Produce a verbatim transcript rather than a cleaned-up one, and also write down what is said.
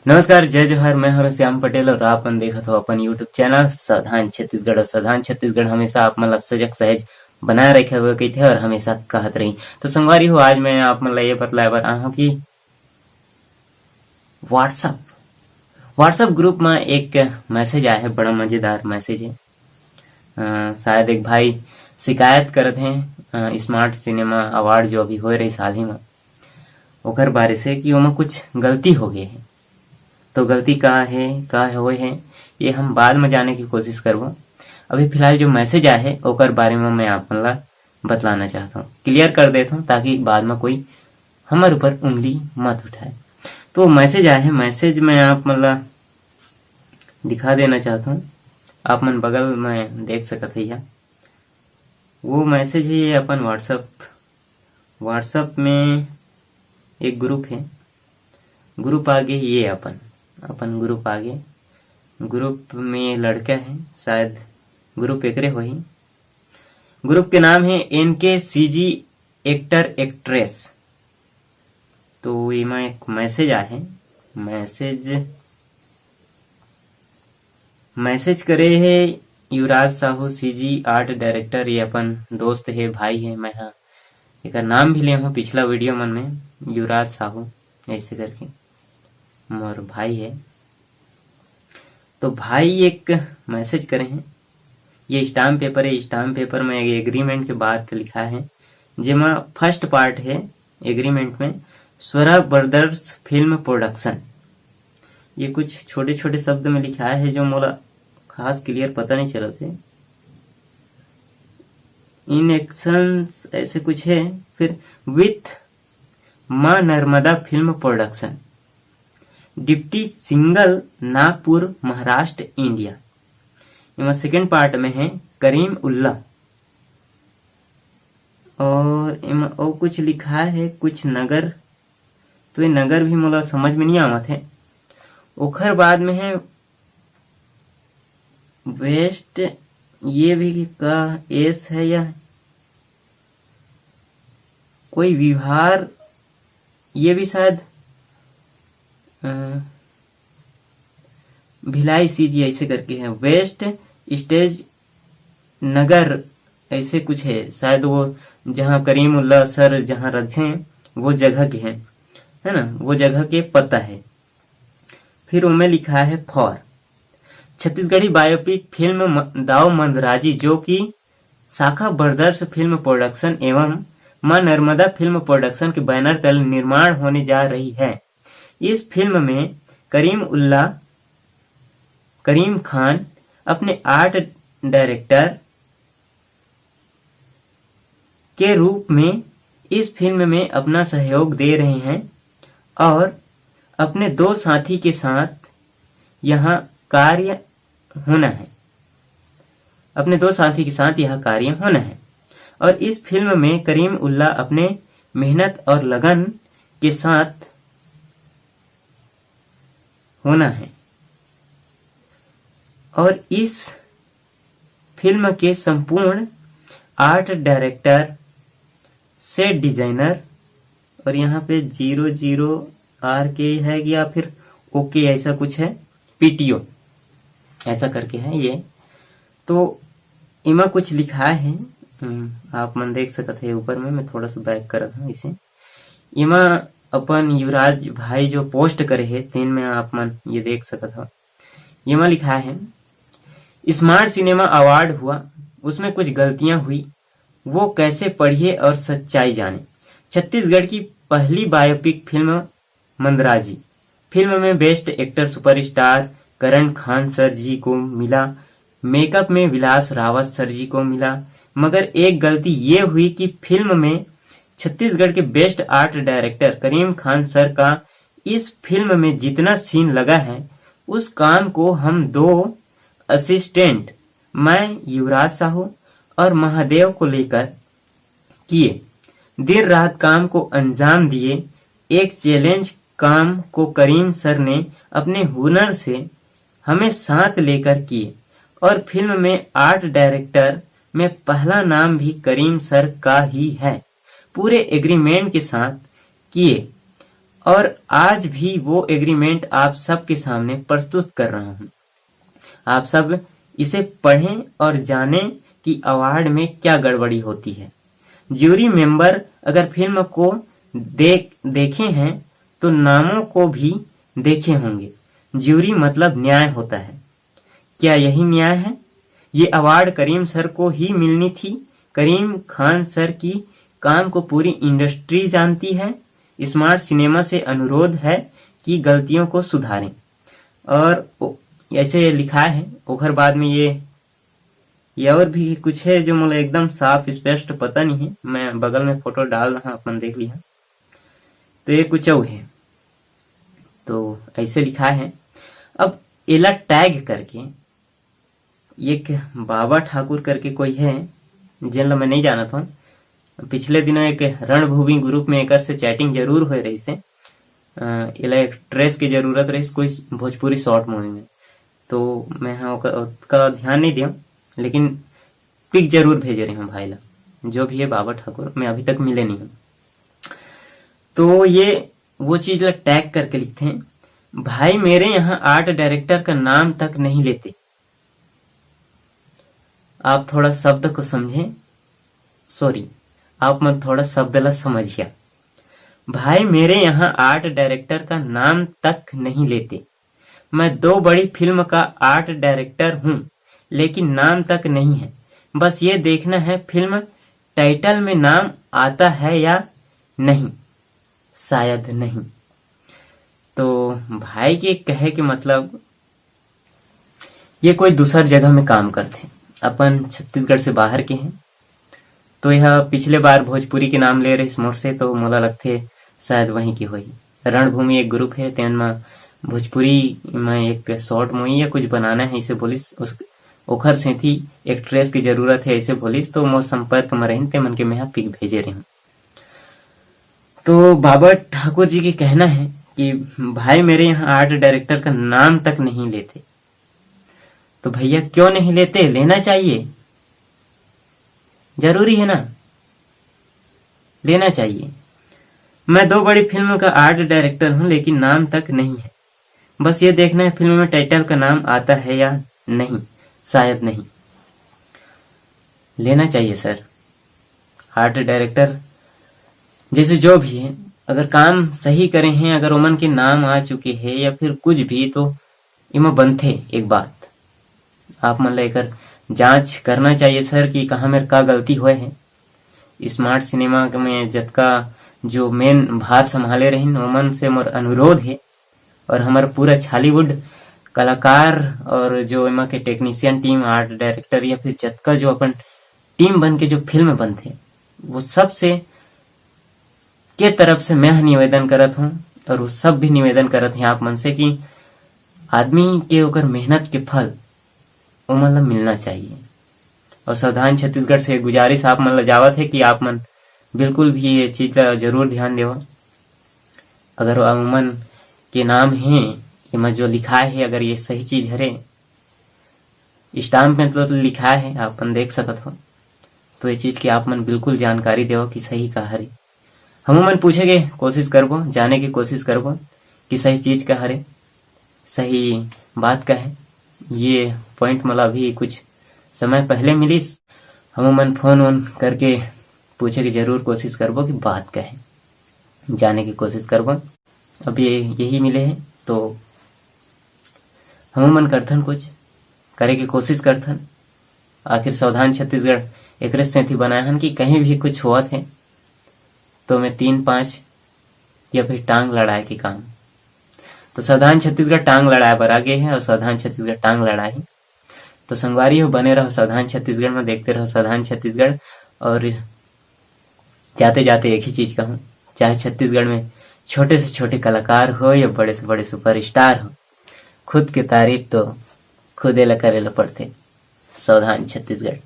नमस्कार, जय जोहार, मैं हूं श्याम पटेल और आप मन देखत हो अपन YouTube चैनल सावधान छत्तीसगढ़। और सावधान छत्तीसगढ़ हमेशा आप मन ला सजग सहेज बनाए रखे हुए कहिथे और हमेशा कहत रही। तो संगवारी हो, आज मैं आप मन ला ये बतलाए बर आए हूं कि WhatsApp, WhatsApp ग्रुप में एक मैसेज आया है, बड़ा मजेदार मैसेज है। अ, शायद एक भाई शिकायत करत हैं, अ, स्मार्ट सिनेमा अवार्ड जो अभी होए रहिस हाल ही में, ओकर बारे से कि ओमा कुछ गलती हो गए है। तो गलती का है, का होए है, ये हम बाद में जाने की कोशिश करबो। अभी फिलहाल जो मैसेज आए है, ओकर बारे में मैं आप मन ला बतलाना चाहता हूँ, क्लियर कर देता हूँ, ताकि बाद में कोई हमर ऊपर उंगली मत उठाए। तो मैसेज आए है, मैसेज मैं आप मन ला दिखा देना चाहता हूँ, आप मन बगल में देख सकत है। वो मैसेज है ये अपन WhatsApp, WhatsApp में एक ग्रुप है, ग्रुप आगे ये अपन, अपन ग्रुप आगे, ग्रुप में लड़का है, शायद ग्रुप एकरे होही। ग्रुप के नाम है NKCG Actor Actress। तो एमा एक मैसेज आए है, मैसेज, मैसेज करे है युवराज साहू, CG आर्ट डायरेक्टर, ये अपन दोस्त है, भाई है। मैं हा एकर नाम भी ले हूँ पिछला वीडियो मन में, युवराज साहू ऐसे करके मोर भाई है। तो भाई एक मैसेज करे हैं, ये स्टाम्प पेपर है, स्टाम्प पेपर में एक एग्रीमेंट के बात लिखा है, जेमा फर्स्ट पार्ट है एग्रीमेंट में, स्वरा ब्रदर्स फिल्म प्रोडक्शन। ये कुछ छोटे छोटे शब्द में लिखा है जो मोला खास क्लियर पता नहीं चलत है। इन एक्शंस ऐसे कुछ है। फिर विथ माँ Narmada film production, deputy single, Nagpur, Maharashtra, India. एमा सेकंड पार्ट में है करीम उल्ला, और एमा और कुछ लिखा है, कुछ नगर, तो ये नगर भी मोला समझ में नहीं आवत है। ओखर बाद में है वेस्ट, ये भी का एस है या कोई विहार, ये भी शायद, अ, भिलाई CG ऐसे करके है, वेस्ट स्टेज नगर ऐसे कुछ है शायद, वो जहाँ करीमुल्ला सर जहाँ रथे, वो जगह के है, है ना, वो जगह के पता है। फिर ओमे लिखा है फॉर छत्तीसगढ़ी बायोपिक फिल्म म-, दाव मंदराजी, जो कि शाखा ब्रदर्स फिल्म प्रोडक्शन एवं मां नर्मदा फिल्म प्रोडक्शन के बैनर तले निर्माण होने जा रही है। इस फिल्म में करीम उल्ला, करीम खान अपने आर्ट डायरेक्टर के रूप में इस फिल्म में अपना सहयोग दे रहे हैं और अपने दो साथी के साथ यहाँ कार्य होना है, अपने दो साथी के साथ यह कार्य होना है। और इस फिल्म में करीम उल्ला अपने मेहनत और लगन के साथ होना है। और इस फिल्म के संपूर्ण आर्ट डायरेक्टर, सेट डिजाइनर, और यहाँ पे जीरो जीरो आर के है या फिर ओके ऐसा कुछ है, पीटीओ ऐसा करके है ये। तो एमा कुछ लिखा है, हम्म, आप मन देख सकत है ऊपर में, मैं थोड़ा सा बैक करत हूँ इसे। एमा अपन युवराज भाई जो पोस्ट करे है, तेन में आप मन ये देख सकत हो। एमा लिखा है, स्मार्ट सिनेमा अवार्ड हुआ, उसमें कुछ गलतियां हुई, वो कैसे पढ़िए और सच्चाई जाने। छत्तीसगढ़ की पहली बायोपिक फिल्म मंदराजी। फिल्म में बेस्ट एक्टर सुपरस्टार करण खान सर जी को मिला, मेकअप में विलास रावत सर जी को मिला, मगर एक गलती ये हुई कि फिल्म में छत्तीसगढ़ के बेस्ट आर्ट डायरेक्टर करीम खान सर का इस फिल्म में जितना सीन लगा है, उस काम को हम दो असिस्टेंट, मैं, युवराज साहू और महादेव को लेकर किए। दिन रात काम को अंजाम दिए। एक चैलेंज काम को करीम सर ने अपने हुनर से हमें साथ लेकर किए और फिल्म में आर्ट डायरेक्टर में पहला नाम भी करीम सर का ही है। पूरे एग्रीमेंट के साथ किए और आज भी वो एग्रीमेंट आप सबके सामने प्रस्तुत कर रहा हूँ। आप सब इसे पढ़ें और जानें कि अवार्ड में क्या गड़बड़ी होती है। ज्यूरी मेंबर अगर फिल्म को देख देखे हैं तो नामों को भी देखे होंगे। ज्यूरी मतलब न्याय होता है। क्या यही न्याय है? ये अवार्ड करीम सर को ही मिलनी थी। करीम खान सर की काम को पूरी इंडस्ट्री जानती है। स्मार्ट सिनेमा से अनुरोध है कि गलतियों को सुधारें। और ऐसे लिखा है। ओकर बाद में ये ये और भी कुछ है जो मोला एकदम साफ स्पष्ट पता नहीं है। मैं बगल में फोटो डाल रहा, अपन देख लिया। तो ये कुछ और है। तो ऐसे लिखा है। अब एला टैग करके एक बाबा ठाकुर करके कोई है, जेन ला मैं नहीं जानत हूँ। पिछले दिनों एक रणभूमि ग्रुप में एकर से चैटिंग जरूर होए रहिस हे। एला एक ट्रेस के जरूरत रहिस कोई भोजपुरी शॉर्ट मूवी में, तो मैं हा ओकर ओतका ध्यान नहीं दिया, लेकिन पिक जरूर भेजे रहे हूँ भाई ला। जो भी है बाबा ठाकुर, मैं अभी तक मिले नहीं हूँ। तो ये वो चीज ला टैग करके लिखते हैं, भाई मेरे यहाँ आर्ट डायरेक्टर का नाम तक नहीं लेते। आप थोड़ा शब्द को समझें, सॉरी, आप मन थोड़ा शब्द ला समझिया। भाई मेरे यहाँ आर्ट डायरेक्टर का नाम तक नहीं लेते। मैं दो बड़ी फिल्म का आर्ट डायरेक्टर हूँ, लेकिन नाम तक नहीं है। बस ये देखना है फिल्म टाइटल में नाम आता है या नहीं, शायद नहीं। तो भाई के कहे के मतलब ये कोई दूसर जगह में काम करथे, अपन छत्तीसगढ़ से बाहर के हैं। तो यह पिछले बार भोजपुरी के नाम ले रहिस मोर से, तो मोला लगथे शायद वहीं के होही। रणभूमि एक ग्रुप है, तेन म भोजपुरी में एक शॉर्ट मूवी या कुछ बनाना है, ऐसे बोलिस। उस ओखर सेती एक्ट्रेस की जरूरत है, ऐसे बोलिस, तो मोर संपर्क में रहिन, ते मन के मैं पिक भेजे रही हूँ। तो बाबा ठाकुर जी के कहना है कि भाई मेरे यहाँ आर्ट डायरेक्टर का नाम तक नहीं लेते। तो भैया क्यों नहीं लेते? लेना चाहिए, जरूरी है ना, लेना चाहिए। मैं दो बड़ी फिल्म का आर्ट डायरेक्टर हूँ, लेकिन नाम तक नहीं है। बस ये देखना है फिल्म में टाइटल का नाम आता है या नहीं, शायद नहीं। लेना चाहिए सर। आर्ट डायरेक्टर जैसे जो भी है, अगर काम सही करे हैं, अगर ओमन के नाम आ चुके हैं या फिर कुछ भी, तो एमा बनथे एक बात। आप मन ला एकर जांच करना चाहिए सर कि कहाँ मेर का गलती होए है। स्मार्ट सिनेमा में जतका जो मेन भार संभाले रहिन, ओमन से मोर अनुरोध है, और हमर पूरा छॉलीवुड कलाकार और जो एमा के टेक्नीशियन टीम, आर्ट डायरेक्टर या फिर जतका जो अपन टीम बन के जो फिल्म बनथे, वो सब से के तरफ से मैं ह निवेदन करत हूँ और वो सब भी निवेदन करत हैं आप मन से कि आदमी के ओकर मेहनत के फल ओमन ला मिलना चाहिए। और सावधान छत्तीसगढ़ से गुजारिश आप मन ला जावत है कि आप मन बिल्कुल भी ये चीज ला जरूर ध्यान देवा। अगर ओमन के नाम है, एमा जो लिखाए है, अगर ये सही चीज हरे, स्टाम्प में तो लिखाए है, आप मन देख सकत हो, तो ये चीज की आप मन बिल्कुल जानकारी देवा कि सही का हरे। हमू मन पूछे के कोशिश करबो, जाने की कोशिश करबो कि सही चीज का हरे, सही बात का है। ये पॉइंट मोला अभी कुछ समय पहले मिलिस। हमू मन फोन वोन करके पूछे के जरूर कोशिश करबो कि बात का है, जाने की कोशिश करबो। अब ये यही मिले है, तो हमू मन करथन, कुछ करे के कोशिश करथन। आखिर सावधान छत्तीसगढ़ एकरे सेती बनाए हन कि कहीं भी कुछ होवत है, तो मैं तीन पाँच या फिर टांग लड़ाए के काम। तो सावधान छत्तीसगढ़ टांग लड़ाए बर आगे है और सावधान छत्तीसगढ़ टांग लड़ाए। तो संगवारी हो, बने रहो सावधान छत्तीसगढ़ में, देखते रहो सावधान छत्तीसगढ़। और जाते जाते एक ही चीज कहूँ, चाहे छत्तीसगढ़ में छोटे से छोटे कलाकार हो या बड़े से बड़े सुपरस्टार हो, खुद के तारीफ तो खुदे ला करे ला पड़थे। सावधान छत्तीसगढ़।